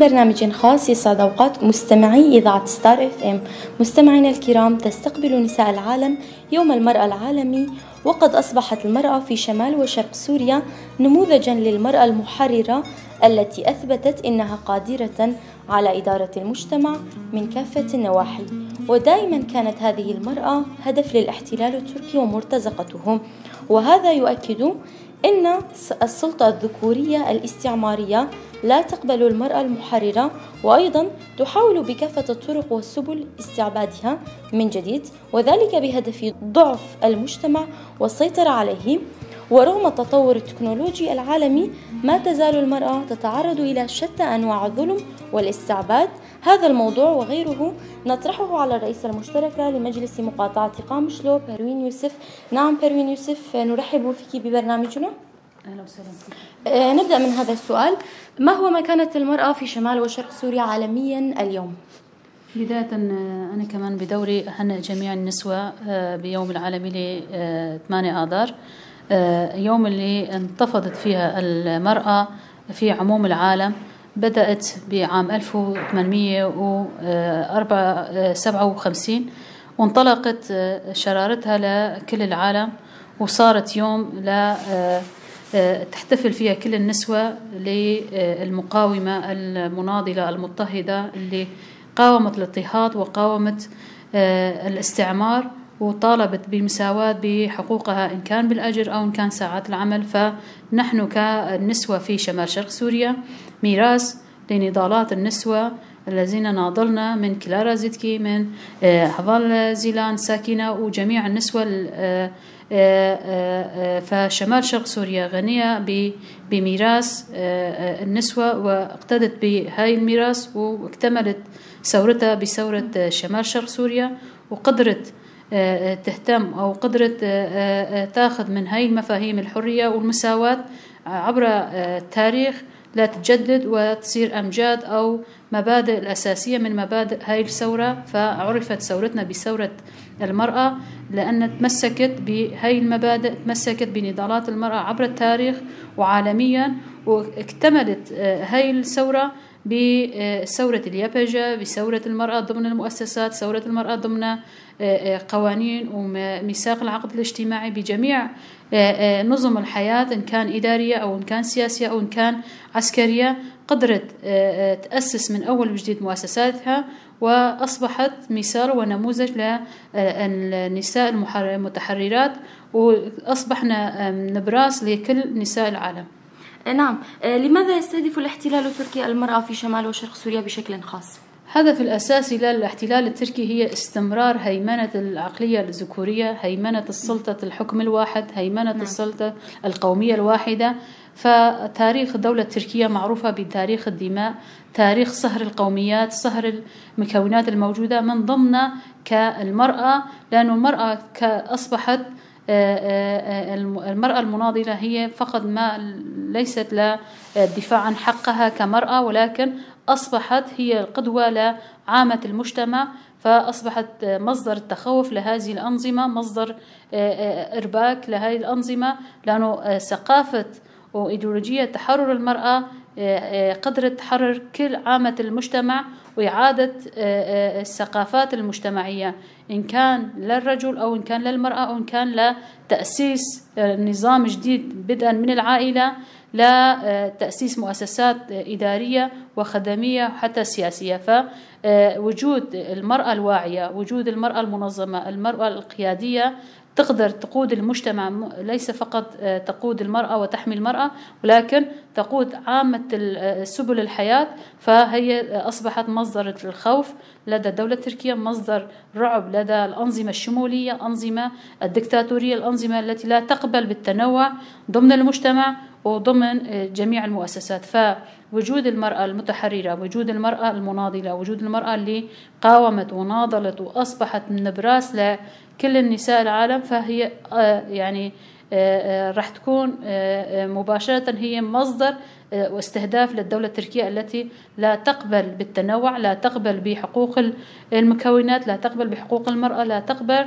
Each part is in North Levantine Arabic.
برنامج خاص. يسعد أوقات مستمعي إذاعة ستار FM. مستمعينا الكرام، تستقبل نساء العالم يوم المرأة العالمي، وقد أصبحت المرأة في شمال وشرق سوريا نموذجا للمرأة المحررة التي أثبتت أنها قادرة على إدارة المجتمع من كافة النواحي، ودائما كانت هذه المرأة هدف للاحتلال التركي ومرتزقته، وهذا يؤكد أن السلطة الذكورية الاستعمارية لا تقبل المرأة المحررة، وأيضا تحاول بكافة الطرق والسبل استعبادها من جديد، وذلك بهدف ضعف المجتمع والسيطرة عليه. ورغم التطور التكنولوجي العالمي ما تزال المرأة تتعرض إلى شتى أنواع الظلم والاستعباد. هذا الموضوع وغيره نطرحه على الرئيسة المشتركة لمجلس مقاطعة قامشلو بروين يوسف. نعم بروين يوسف، نرحب فيك ببرنامجنا. أهلا وسهلا. نبدأ من هذا السؤال: ما هو مكانة المرأة في شمال وشرق سوريا عالميا اليوم؟ بداية أنا كمان بدوري أهنئ جميع النسوة بيوم العالمي ل 8 آذار، يوم اللي انتفضت فيها المرأة في عموم العالم. بدأت بعام 1857 وانطلقت شرارتها لكل العالم، وصارت يوم ل تحتفل فيها كل النسوة للمقاومة المناضلة المضطهدة اللي قاومت الاضطهاد وقاومت الاستعمار وطالبت بمساواة بحقوقها إن كان بالأجر أو إن كان ساعات العمل. فنحن كالنسوة في شمال شرق سوريا ميراث لنضالات النسوة الذين ناضلنا من كلارا زيتكي، من هفال زيلان، ساكنة، وجميع النسوة. فشمال شرق سوريا غنية بميراث النسوة، واقتدت بهاي الميراث واكتملت ثورتها بثورة شمال شرق سوريا، وقدرت تهتم أو قدرت تاخذ من هاي المفاهيم الحرية والمساواة عبر التاريخ لا تتجدد وتصير أمجاد أو مبادئ الأساسية من مبادئ هاي الثورة. فعرفت ثورتنا بثورة المرأة لأن تمسكت بهاي المبادئ، تمسكت بنضالات المرأة عبر التاريخ وعالميا، واكتملت هاي الثورة بثورة اليابجة، بثورة المرأة ضمن المؤسسات، ثورة المرأة ضمن قوانين وميثاق العقد الاجتماعي، بجميع نظم الحياة إن كان إدارية أو إن كان سياسية أو إن كان عسكرية. قدرت تأسس من أول وجديد مؤسساتها، وأصبحت مثال ونموذج للنساء المتحررات، وأصبحنا نبراس لكل نساء العالم. نعم، لماذا يستهدف الاحتلال التركي المرأة في شمال وشرق سوريا بشكل خاص؟ الهدف الأساسي للاحتلال التركي هي استمرار هيمنة العقلية الذكورية، هيمنة السلطة الحكم الواحد، هيمنة السلطة القومية الواحدة. فتاريخ الدولة التركية معروفة بتاريخ الدماء، تاريخ صهر القوميات، صهر المكونات الموجودة، من ضمن كالمرأة، لأن المرأة أصبحت المرأة المناضلة هي فقط ما ليست للدفاع عن حقها كمرأة، ولكن أصبحت هي القدوة لعامة المجتمع، فأصبحت مصدر التخوف لهذه الأنظمة، مصدر إرباك لهذه الأنظمة، لأنه ثقافة وإيديولوجية تحرر المرأة قدرت تحرر كل عامة المجتمع وإعادة الثقافات المجتمعية، إن كان للرجل أو إن كان للمرأة أو إن كان لتأسيس نظام جديد بدءا من العائلة لتأسيس مؤسسات إدارية وخدمية وحتى سياسية. فوجود المرأة الواعية، وجود المرأة المنظمة، المرأة القيادية تقدر تقود المجتمع، ليس فقط تقود المرأة وتحمي المرأة، ولكن تقود عامة سبل الحياة. فهي أصبحت مصدر الخوف لدى الدولة التركية، مصدر رعب لدى الأنظمة الشمولية، الأنظمة الدكتاتورية، الأنظمة التي لا تقبل بالتنوع ضمن المجتمع وضمن جميع المؤسسات. فوجود المرأة المتحررة، وجود المرأة المناضلة، وجود المرأة اللي قاومت وناضلت وأصبحت نبراس لكل النساء العالم، فهي يعني راح تكون مباشرة هي مصدر واستهداف للدولة التركية التي لا تقبل بالتنوع، لا تقبل بحقوق المكونات، لا تقبل بحقوق المرأة، لا تقبل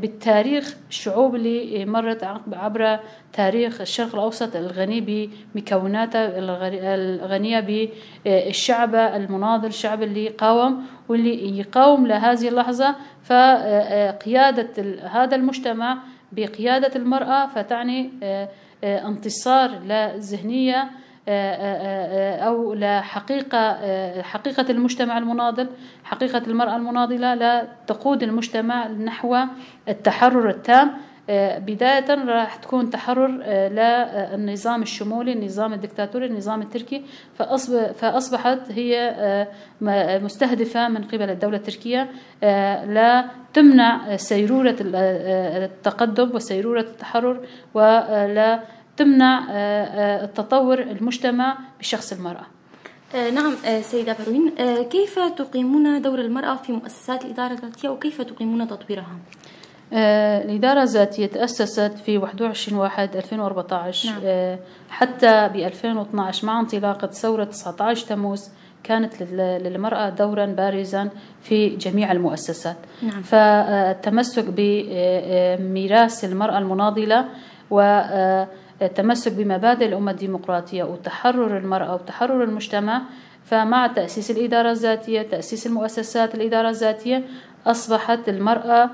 بالتاريخ الشعوب اللي مرت عبر تاريخ الشرق الأوسط الغني بمكوناته، الغنية بالشعب المناضل، الشعب اللي قاوم واللي يقاوم لهذه اللحظة. فقيادة هذا المجتمع بقيادة المرأة فتعني انتصار لذهنية أو لحقيقة، حقيقة المجتمع المناضل، حقيقة المرأة المناضلة لا تقود المجتمع نحو التحرر التام. بداية راح تكون تحرر للنظام الشمولي، النظام الدكتاتوري، النظام التركي. فأصبحت هي مستهدفة من قبل الدولة التركية لا تمنع سيرورة التقدم وسيرورة التحرر، ولا تمنع التطور المجتمع بشخص المرأة. نعم سيدة بروين، كيف تقيمون دور المرأة في مؤسسات الإدارة الذاتية وكيف تقيمون تطويرها؟ الإدارة الذاتية تأسست في 21/1/2014. نعم. حتى ب 2012 مع انطلاقة ثورة 19 تموز كانت للمرأة دورا بارزا في جميع المؤسسات. نعم. فالتمسك بميراث المرأة المناضلة والتمسك بمبادئ الأمة الديمقراطية وتحرر المرأة وتحرر المجتمع، فمع تأسيس الإدارة الذاتية، تأسيس المؤسسات الإدارة الذاتية، أصبحت المرأة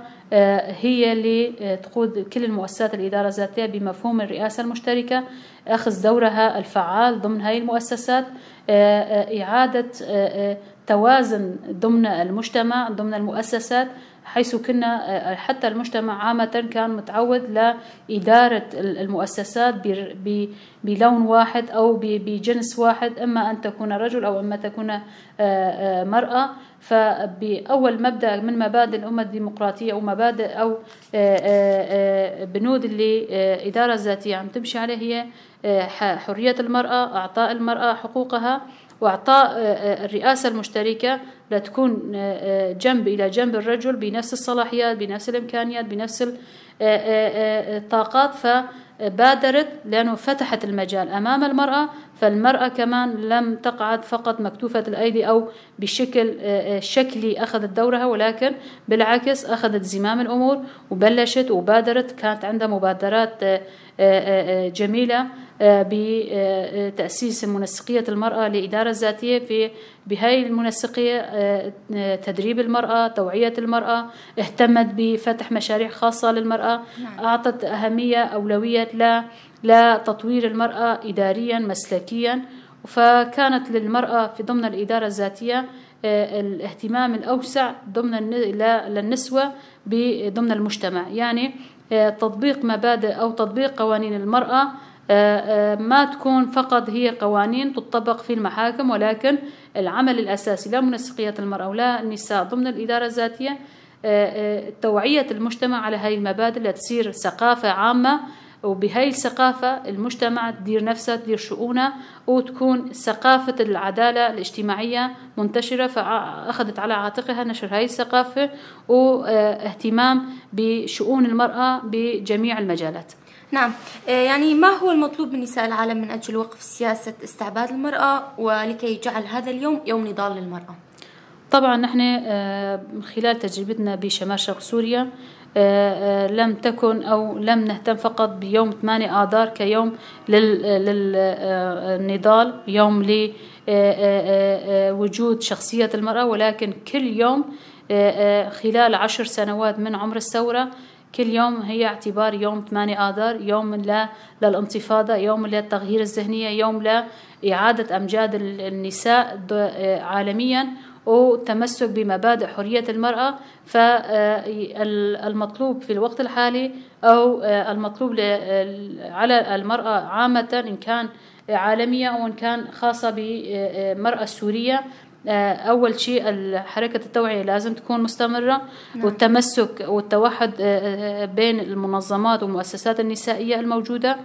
هي اللي تقود كل المؤسسات الإدارة الذاتية بمفهوم الرئاسة المشتركة، أخذ دورها الفعال ضمن هذه المؤسسات، إعادة توازن ضمن المجتمع ضمن المؤسسات، حيث كنا حتى المجتمع عامة كان متعود لإدارة المؤسسات بلون واحد أو بجنس واحد، إما أن تكون رجل أو إما تكون مرأة. فبأول مبدأ من مبادئ الأمة الديمقراطية أو مبادئ أو بنود اللي إدارة الذاتية عم تمشي عليه هي حرية المرأة، إعطاء المرأة حقوقها، وإعطاء الرئاسة المشتركة لتكون جنب إلى جنب الرجل بنفس الصلاحيات، بنفس الإمكانيات، بنفس الطاقات. فبادرت لأنه فتحت المجال أمام المرأة، فالمرأة كمان لم تقعد فقط مكتوفة الأيدي أو بشكل شكلي أخذت دورها، ولكن بالعكس أخذت زمام الأمور وبلشت وبادرت. كانت عندها مبادرات جميلة بتأسيس منسقية المرأة لإدارة الذاتية. في بهاي المنسقية تدريب المرأة، توعية المرأة، اهتمت بفتح مشاريع خاصة للمرأة. نعم. أعطت أهمية أولوية لتطوير المرأة إداريا مسلكيا، فكانت للمرأة في ضمن الإدارة الذاتية الاهتمام الأوسع ضمن للنسوة ضمن المجتمع. يعني تطبيق مبادئ أو تطبيق قوانين المرأة ما تكون فقط هي قوانين تطبق في المحاكم، ولكن العمل الأساسي لا منسقية المرأة ولا النساء ضمن الإدارة الذاتية توعية المجتمع على هاي المبادئ لتصير ثقافة عامة، وبهاي الثقافة المجتمع تدير نفسها، تدير شؤونها، وتكون ثقافة العدالة الاجتماعية منتشرة. فأخذت على عاتقها نشر هاي الثقافة واهتمام بشؤون المرأة بجميع المجالات. نعم، يعني ما هو المطلوب من نساء العالم من أجل وقف سياسة استعباد المرأة ولكي يجعل هذا اليوم يوم نضال للمرأة؟ طبعا نحن من خلال تجربتنا بشمال شرق سوريا لم تكن أو لم نهتم فقط بيوم 8 آذار كيوم للنضال، يوم لوجود شخصية المرأة، ولكن كل يوم خلال 10 سنوات من عمر الثورة كل يوم هي اعتبار يوم 8 آذار، يوم للانتفاضة، يوم للتغيير الذهنية، يوم لإعادة أمجاد النساء عالميا وتمسك بمبادئ حرية المرأة. فالمطلوب في الوقت الحالي أو المطلوب على المرأة عامة إن كان عالمية أو إن كان خاصة بالمرأة السورية، أول شيء حركة التوعية لازم تكون مستمرة. نعم. والتمسك والتوحد بين المنظمات والمؤسسات النسائية الموجودة،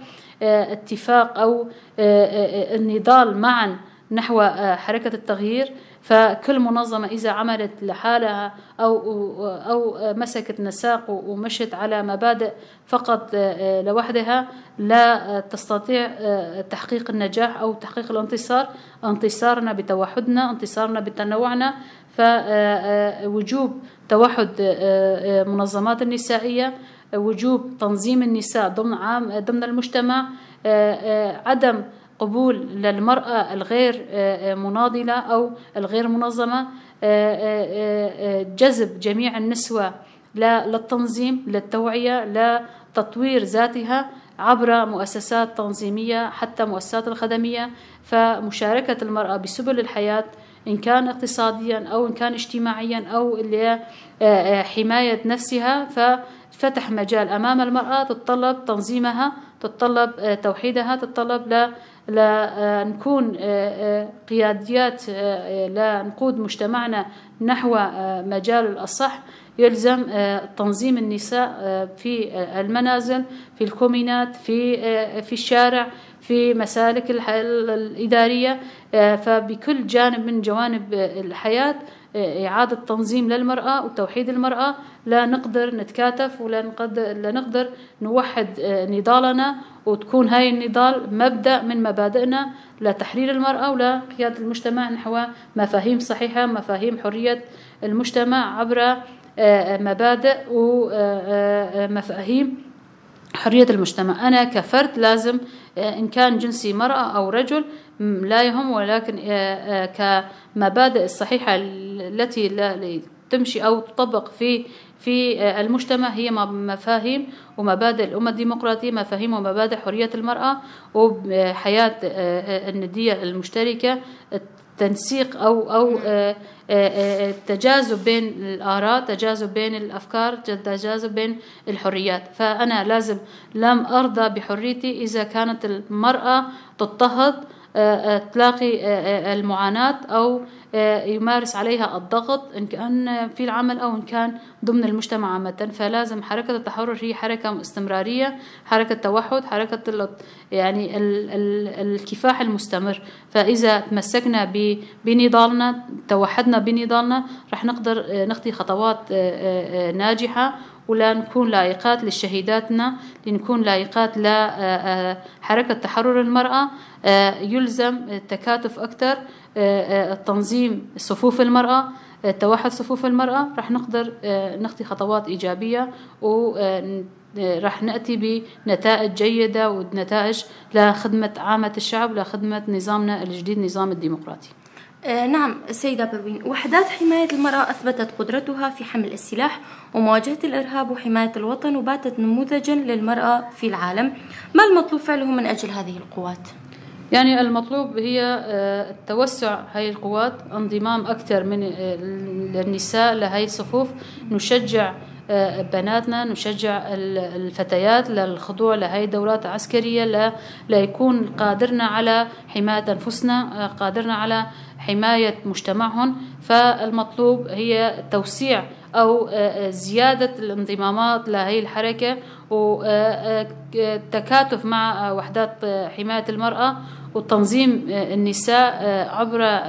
اتفاق أو النضال معا نحو حركة التغيير. فكل منظمة إذا عملت لحالها أو مسكت نساق ومشت على مبادئ فقط لوحدها لا تستطيع تحقيق النجاح أو تحقيق الانتصار. انتصارنا بتوحدنا، انتصارنا بتنوعنا. فوجوب توحد منظمات النسائية، وجوب تنظيم النساء ضمن المجتمع، عدم قبول للمرأة الغير مناضلة أو الغير منظمة، جذب جميع النسوة للتنظيم، للتوعية، لتطوير ذاتها عبر مؤسسات تنظيمية حتى مؤسسات الخدمية. فمشاركة المرأة بسبل الحياة إن كان اقتصاديا أو إن كان اجتماعيا أو اللي حماية نفسها، ففتح مجال أمام المرأة تتطلب تنظيمها، تتطلب توحيدها، تتطلب لنكون قياديات لنقود مجتمعنا نحو مجال الأصح. يلزم تنظيم النساء في المنازل، في الكومينات، في الشارع، في مسالك الإدارية، فبكل جانب من جوانب الحياة إعادة تنظيم للمرأة وتوحيد المرأة. لا نقدر نتكاتف ولا نقدر نوحد نضالنا، وتكون هاي النضال مبدأ من مبادئنا لتحرير المرأة ولقيادة المجتمع نحو مفاهيم صحيحة، مفاهيم حرية المجتمع عبر مبادئ ومفاهيم حرية المجتمع. أنا كفرد لازم إن كان جنسي مرأة أو رجل لا يهم، ولكن كمبادئ الصحيحة التي تمشي أو تطبق في المجتمع هي مفاهيم ومبادئ الأمة الديمقراطية، مفاهيم ومبادئ حرية المرأة وحياة الندية المشتركة، التنسيق أو التجاذب بين الآراء، تجاذب بين الأفكار، تجاذب بين الحريات. فأنا لازم لم أرضى بحريتي إذا كانت المرأة تضطهد، تلاقي المعاناة أو يمارس عليها الضغط إن كان في العمل أو إن كان ضمن المجتمع عامة. فلازم حركة التحرر هي حركة استمرارية، حركة توحد، حركة يعني الكفاح المستمر. فإذا تمسكنا بنضالنا، توحدنا بنضالنا، رح نقدر نخطي خطوات ناجحة، ولا نكون لائقات للشهيداتنا، لنكون لائقات لحركة تحرر المرأة. يلزم التكاتف أكثر، التنظيم صفوف المرأة، توحد صفوف المرأة، رح نقدر نخطي خطوات إيجابية، ورح نأتي بنتائج جيدة ونتائج لخدمة عامة الشعب، لخدمة نظامنا الجديد، نظام الديمقراطي. نعم سيدة بروين، وحدات حماية المرأة أثبتت قدرتها في حمل السلاح ومواجهة الإرهاب وحماية الوطن، وباتت نموذجا للمرأة في العالم. ما المطلوب فعله من أجل هذه القوات؟ يعني المطلوب هي التوسع هاي القوات، انضمام أكثر من النساء لهي الصفوف، نشجع بناتنا، نشجع الفتيات للخضوع لهي الدورات العسكرية، ليكون قادرنا على حماية أنفسنا، قادرنا على حماية مجتمعهم. فالمطلوب هي توسيع أو زيادة الانضمامات لهي الحركة، والتكاتف مع وحدات حماية المرأة، وتنظيم النساء عبر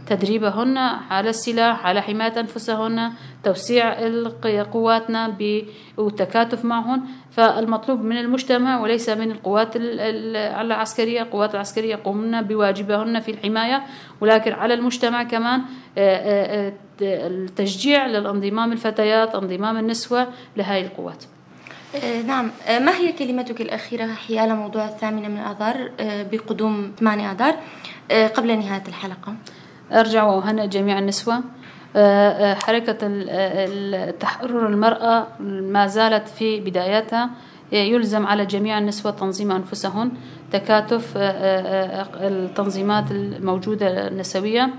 تدريبهن على السلاح، على حماية أنفسهن، توسيع قواتنا والتكاتف معهن. فالمطلوب من المجتمع وليس من القوات العسكرية. القوات العسكرية يقومن بواجبهن في الحماية، ولكن على المجتمع كمان التشجيع للانضمام الفتيات، انضمام النسوة لهذه القوات. نعم، ما هي كلمتك الأخيرة حيال موضوع 8 آذار بقدوم 8 آذار قبل نهاية الحلقة؟ أرجع وأهنئ جميع النسوة. حركة التحرر المرأة ما زالت في بداياتها، يلزم على جميع النسوة تنظيم أنفسهن، تكاتف التنظيمات الموجودة النسوية.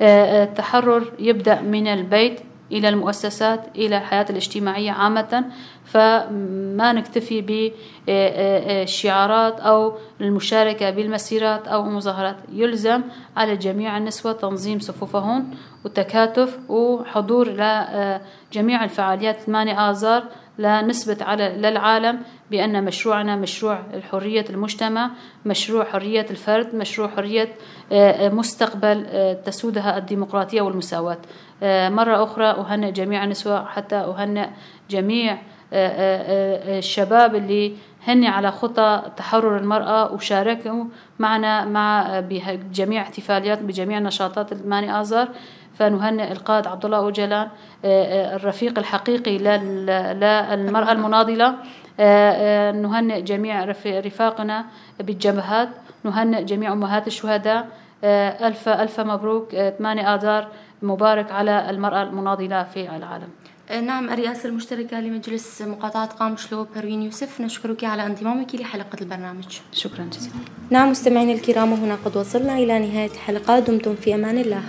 التحرر يبدأ من البيت إلى المؤسسات، إلى الحياة الاجتماعية عامة. فما نكتفي بالشعارات أو المشاركة بالمسيرات أو المظاهرات، يلزم على جميع النسوة تنظيم صفوفهن وتكاتف وحضور لجميع الفعاليات 8 آذار لنثبت على للعالم بأن مشروعنا مشروع حرية المجتمع، مشروع حرية الفرد، مشروع حرية مستقبل تسودها الديمقراطية والمساواة. مرة أخرى أهنئ جميع النسوة، حتى أهنئ جميع الشباب اللي هن على خطى تحرر المرأة وشاركوا معنا مع بجميع احتفاليات بجميع نشاطات 8 آذار. فنهنئ القائد عبد الله أوجلان الرفيق الحقيقي للمرأة المناضلة. نهنئ جميع رفاقنا بالجبهات، نهنئ جميع أمهات الشهداء. ألف ألف مبروك، 8 آذار مبارك على المرأة المناضلة في العالم. نعم، الرئاسة المشتركة لمجلس مقاطعة قامشلو بروين يوسف، نشكرك على انضمامك لحلقة البرنامج. شكرا جزيلا. نعم مستمعينا الكرام، هنا قد وصلنا إلى نهاية الحلقة، دمتم في أمان الله.